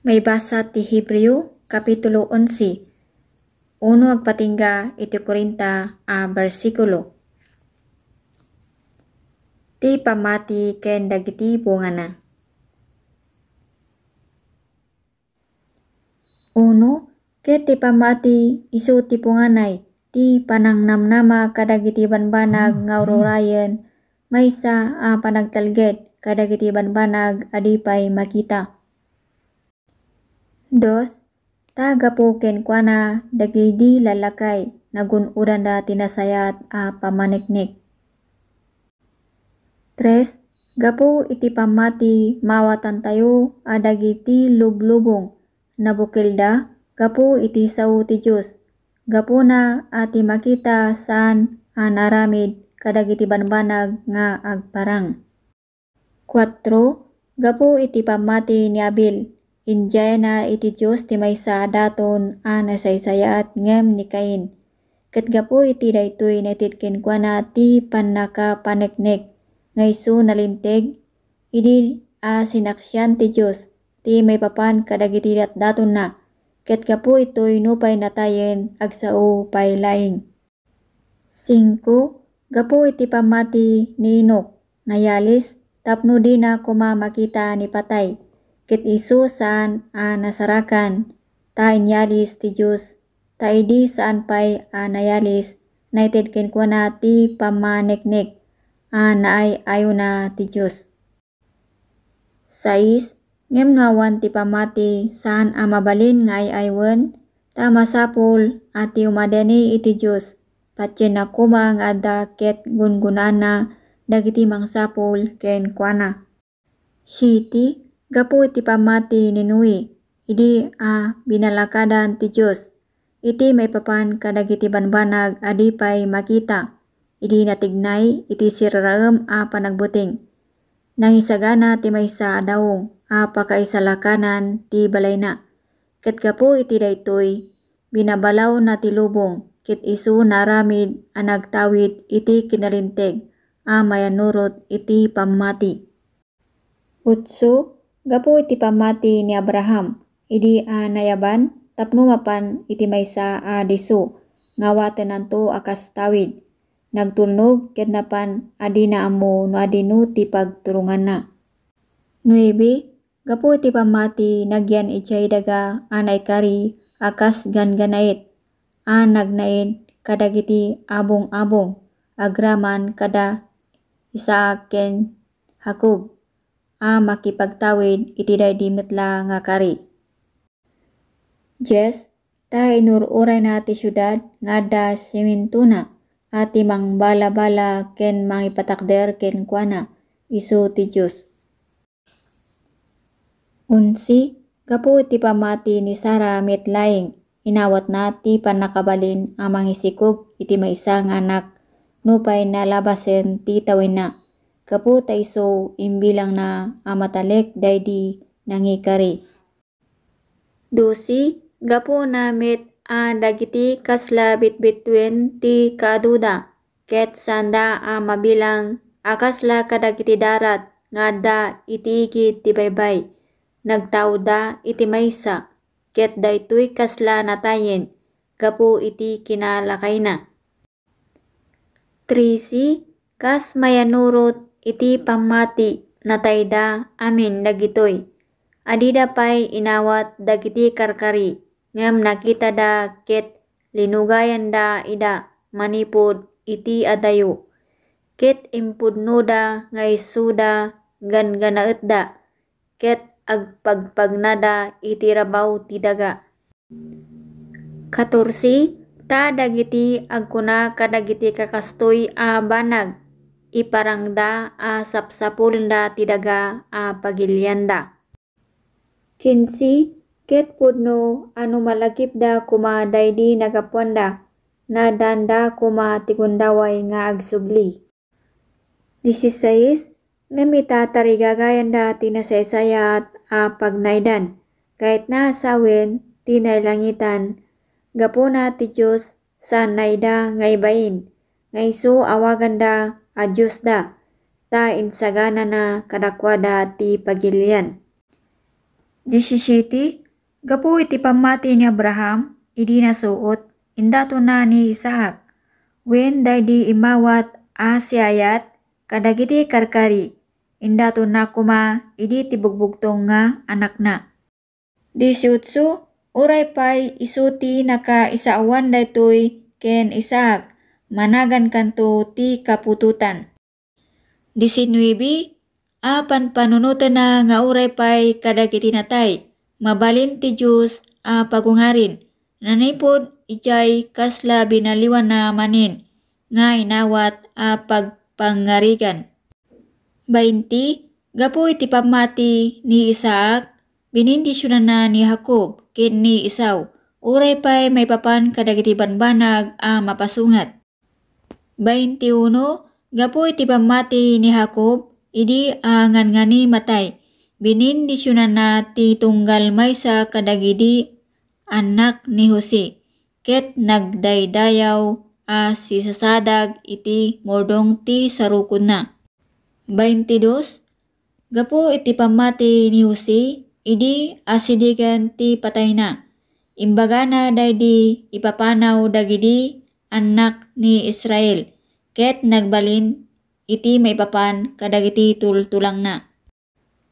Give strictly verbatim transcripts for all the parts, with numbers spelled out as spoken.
Maibasa ti Hebreo, Kapitulo onse, uno agpatingga iti kuarenta a bersikulo. Ti pammati ken dagiti bungana. Uno, ket ti pammati isu ti punganay, ti panangnamnama kadagiti banbanag nga ururayen, maysa a panagtalged kadagiti banbanag a di pay makita. Dos, ta gapu kenkuana dagidi lallakay, nagun-odanda ti nasayaat a pammaneknek. Tres, gapu iti pammati, maawatantayo a dagiti lublubong, nabukelda gapu iti sao ti Dios. Gapuna a ti makita saan a naaramid kadagiti banbanag nga agparang. Kuatro, gapu iti pammati ni Abel, inyayna iti Dios ti maysa a daton a nasaysayaat ngem ni Cain. Ket gapu iti daytoy, naited kenkuana ti pannakapaneknek nga isu nalinteg idi a sinaksian ti Dios ti maipapan kadagiti datdatonna. Ket gapu itoy, nupay natayen, agsao pay laeng. Singko, gapu iti pammati ni Enoc, nayalis tapno dina koma makita ni patay, ket isu saan a nasarakan, ta inyalis ti Dios, ta idi saan pay a nayalis, naited kenkuana ti pammaneknek a naay-ayona ti Dios. Sais, ngem no awan ti pammati, saan a mabalin nga ay-aywen, ta masapul a ti umadani iti Dios, patienna koma nga adda ket gungonaanna dagiti mangsapul kenkuana. Siete, gapu iti pammati ni Noe, idi a binalakadan ti Dios, iti maipapan kadagiti banbanag a di pay makita, idi natignay iti siraraem a panagbuteng. Nangisagana ti maysa a daong a pakaisalakanan ti balayna. Ket gapu iti daytoy, binabalawna ti lubong, ket isu naaramid a nagtawid iti kinalinteg a mayannurot iti pammati. Otso, gapu iti pammati ni Abraham, idi a nayaban tapno mapan iti maysa a disso nga awatenanto a kas tawid, nagtulnog ket napan a dina ammo no adino ti pagturonganna. Nuebe, gapu iti pammati, nagyan idiay daga a naikari a kas gangganait a nagnaed kadagiti abong-abong agraman kada Isaac ken Jacob a makipagtawid iti daydi met la nga kari. Dies, ta inur-urayna ti siudad nga adda simentona a ti mangbalabala ken mangipatakder kenkuana, isu ti Dios. Onse, gapu iti pammati ni Sara met laeng, inawatna ti pannakabalin a mangisikog iti maysa nga anak nupay nalabasen ti tawenna, gapu ta isu imbilangna a matalek daydi nangikari. Dose, gapuna met a dagiti kasla bitbituen ti kaaduda, ket saanda a mabilang a kasla kadagiti darat nga adda iti igid ti baybay. Nagtaudda iti maysa, ket daytoy kasla natayen gapu iti kinalakayna. Trese, kas mayannurot iti pammati, natayda amin dagitoy. A dida pay inawat dagiti karkari, ngem nakitada ket linugayanda ida manipud iti adayo. Ket impudnoda nga isuda ganggannaetda, ket agpagpagnada iti rabaw ti daga. Katorse, ta dagiti agkuna kadagiti kakastoy a banag, iparangda a sapsapulenda ti daga a pagilianda. Kinse, ket pudno a no malagipda koma daydi nagapuanda, naaddaanda koma ti gundaway nga agsubli. Dieciséis, ngem ita tarigagayanda ti nasaysayaat a pagnaedan, kayatna a sawen ti nailangitan, gapuna ti Dios saan naida nga ibain, nga isu awaganda a Diosda, ta insaganana kadakuada ti pagilian. Disisyete, gapu iti pammati ni Abraham, idi nasuot, indatonna ni Isaac, wen daydi immawat a siayat kadagiti karkari, indatonna koma idi ti bugbugtong nga anakna. Disiotso, uray pay isu ti nakaisawan daytoy ken Isaac, managankanto ti kaputotan. Disinuebe, a panpanunotena nga uray pay kadagiti natay, mabalin ti Dios a pagungarin, nanipud idiay kasla binaliwanna manen nga inawat a pagpangngarigan. Bainti, gapu iti pammati ni Isaac, binindisionanna ni Jacob ken ni Esau, uray pay maipapan kadagiti banbanag a mapasunget. Baintiuno, gapu iti pammati ni Jacob, idi a ngangani matay, binindisionanna ti tunggal maysa kadagidi annak ni Jose, ket nagdaydayaw a sisasadag iti murdong ti sarukodna. Baintidos, gapu iti pammati ni Jose, idi asidegen ti patayna, imbagana daydi ipapanaw dagidi annak ni Israel, ket nagbalin iti maipapan kadagiti tultulangna.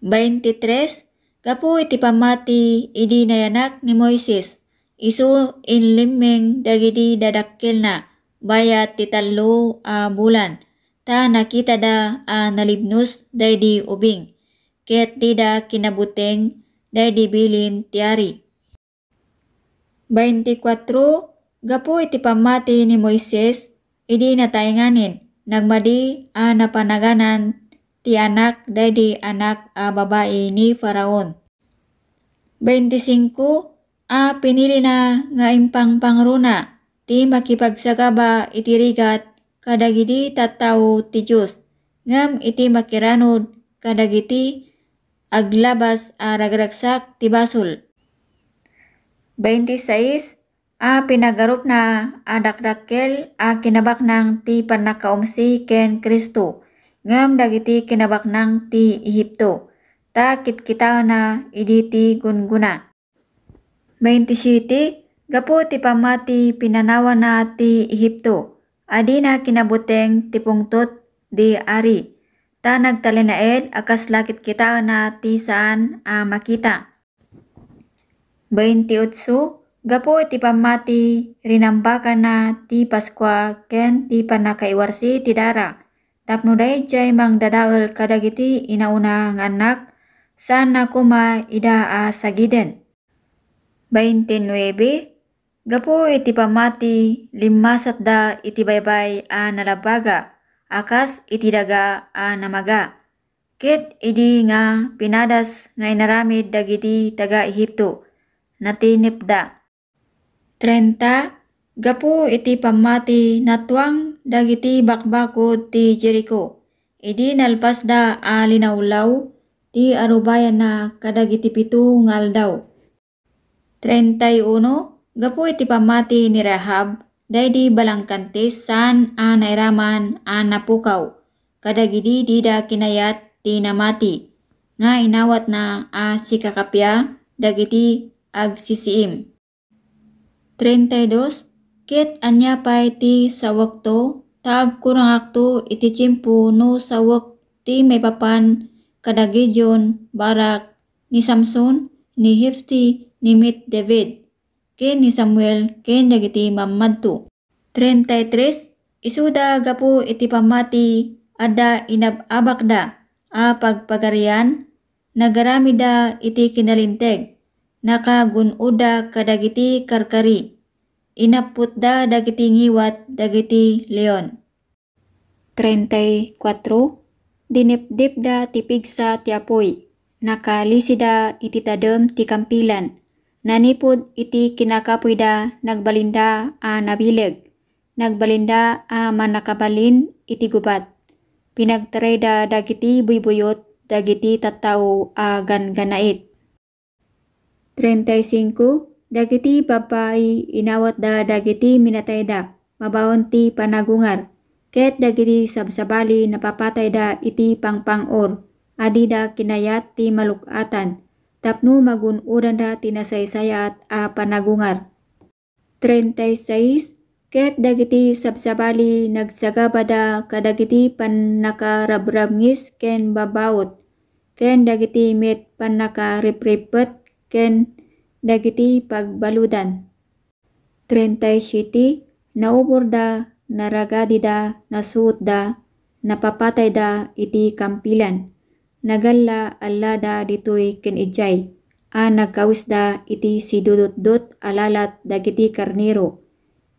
Baintitres, gapu iti pammati idi nayanak ni Moises, isu inlimmeng dagidi dadakkelna bayat ti tallo a bulan, ta nakitada a nalibnos daydi ubing, ket dida kinabuteng daydi bilin ti ari. Baintikwatro, gapu iti pammati ni Moises, idi nataenganen, nagmadi a napanaganan ti anak daydi anak a babai ni Faraon. Baintisingko, a pinilina nga impangpangruna ti makipagsagaba iti rigat kadagidi tattao ti Dios, ngem iti makiranod kadagiti aglabas a ragragsak ti basol. Baintisais, a pinagarupna a dakdakkel a kinabaknang ti pannakaumsi ken Cristo, ngem dagiti kinabaknang ti Egipto, ta kitkitaenna idi ti gunggona. Baintisiyete, gapu ti pammati pinanawanna ti Egipto, a dina kinabuteng ti pungtot di ari, ta nagtalinaed a kasla kitkitaenna ti saan a makita. Baintiotso, gapu iti pammati, rinambakanna ti Paskua ken ti pannakaiwarsi ti dara, tapno daydiay mangdadael kadagiti inauna nga annak, saanna koma ida a sagiden. Baintinuebe, gapu iti pammati, limmasatda iti baybay a nalabbaga, a kas iti daga a namaga. Ket idi nga pinadas nga inaramid dagiti taga-Egipto, natinipda. Trenta, gapu iti pammati, natuang dagiti bakbakod ti Jerico, idi nalpasda a linawlaw ti arubayanna kadagiti pito nga aldaw. Treinta y uno, gapu iti pammati ni Rahab, daydi balangkantis saan a nairaman a napukaw, kadagidi dida kinayat ti namati, nga inawatna a sikakapia dagiti agsisiim. Treinta y dos, ket ania pay ti sawekto, ta agkurangakto iti tiempo no sawek ti maipapan kada Gideon, Barak, ni Samson, ni Jefte, ni Met David, ken ni Samuel, ken dagiti mammadto. Treinta y tres, isuda gapu iti pammati, adda inab-abakda a pagpagarian, nagaramidda iti kinalinteg, nakagun-odda kadagiti karkari, inapputda dagiti ngiwat dagiti leon. Treinta y cuatro, dinipdipda ti pigsa ti apuy, nakalisida iti tadem ti kampilan, nanipud iti kinakapuyda nagbalinda a nabileg, nagbalinda a mannakabalin iti gubat, pinagtarayda dagiti buybuyot dagiti tattao a gangganait. Treinta y cinco, dagiti babbai inawatda dagiti minatayda, mabaon ti panagungar, ket dagiti sabsabali napapatayda iti pangpang-or, a dida kinayat ti maluk-atan, tapno magun-odanda ti nasaysayaat a panagungar. Treinta y seis, ket dagiti sabsabali nagsagabada kadagiti pannakarabrabngis ken babaut, ken dagiti met pannakariprippet ken dagiti pagbaludan. Treinta y siete, nauborda, naragadida, nasuotda, napapatayda iti kampilan. Nagalla-allada ditoy ken idiay, a nagkawisda iti sidudutdot a lalat dagiti karnero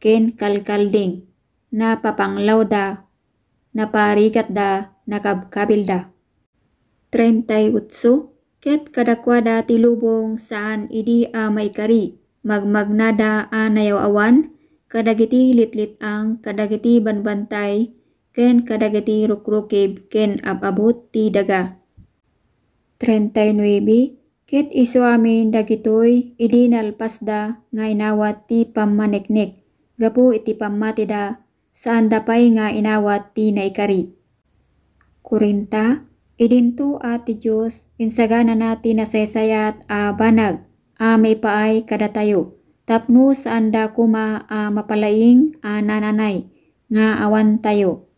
ken kalkalding. Napapanglawda, naparigatda, nakabkabilda. Treinta y ocho, ket kadakuada ti lubong saan idi a maikari, magmagnada a nayaw-awan kadagiti litlit-ang, kadagiti banbantay, ken kadagiti rukrukib ken ab-abut ti daga. Treinta y nuebe, ket isu amin dagitoy idi nalpasda nga inawat ti pammaneknek gapu iti pammatida, saanda pay nga inawat ti naikari. Kuarenta, idinto a ti Dios insaganana ti nasaysayaat a banag a maipaay kadatayo, tapno saanda koma a mapalaing a nananay nga awantayo.